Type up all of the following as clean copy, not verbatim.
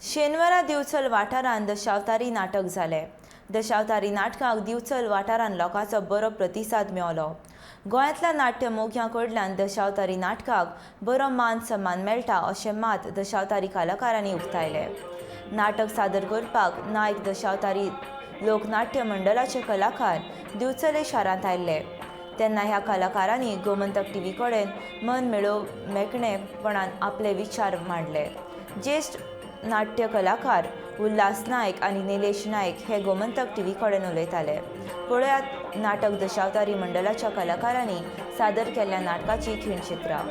शेनवारा दिवचल वाठारांत दशावतारी नाटक जालें. दशावतारी नाटकाक दिवचल वाठारांत लोकांचो बरो प्रतिसाद मेळ्ळो. गोंयांतल्या नाट्य मोग्यां कडल्यान दशावतारी नाटकाक बरो मान सन्मान मेळटा अशें मात दशावतारी कलाकारांनी उक्तायलें. नाटक सादर करपाक नायक दशावतारी लोकनाट्य मंडळाचे कलाकार दिवचले शारांत आयिल्ले तेन्ना ह्या कलाकारांनी गोमंतक टीव्ही कडेन मन मेकळेपणान आपले विचार मांडले. ज्येश्ठ नाट्य कलाकार उल्हास नायक आनी निलेश नायक हे गोमंतक टीव्ही कडेन उलयताले. पळयात नाटक दशावतारी मंडळाच्या कलाकारांनी सादर केल्ल्या नाटकाची खिणचित्रां.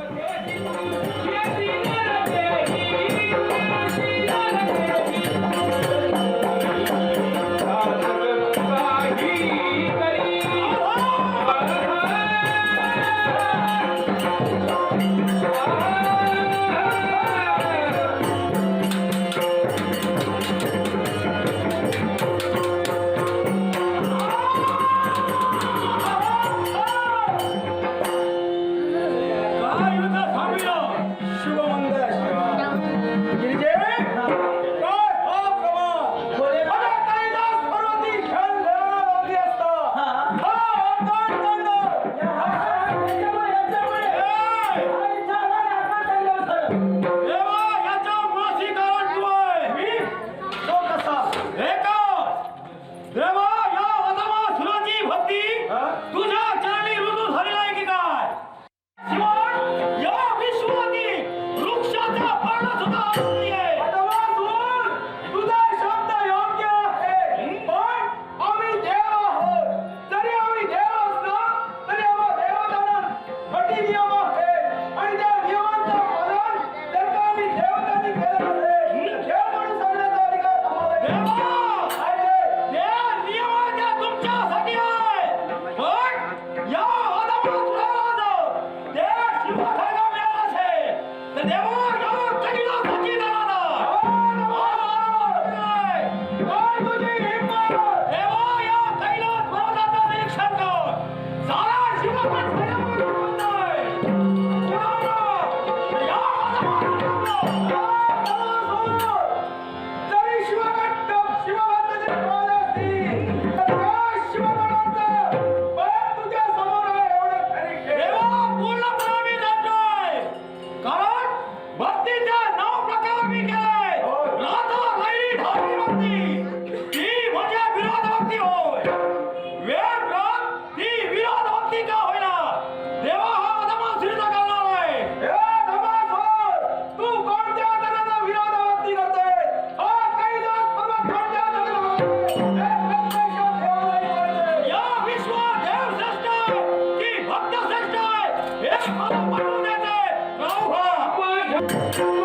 Thank you.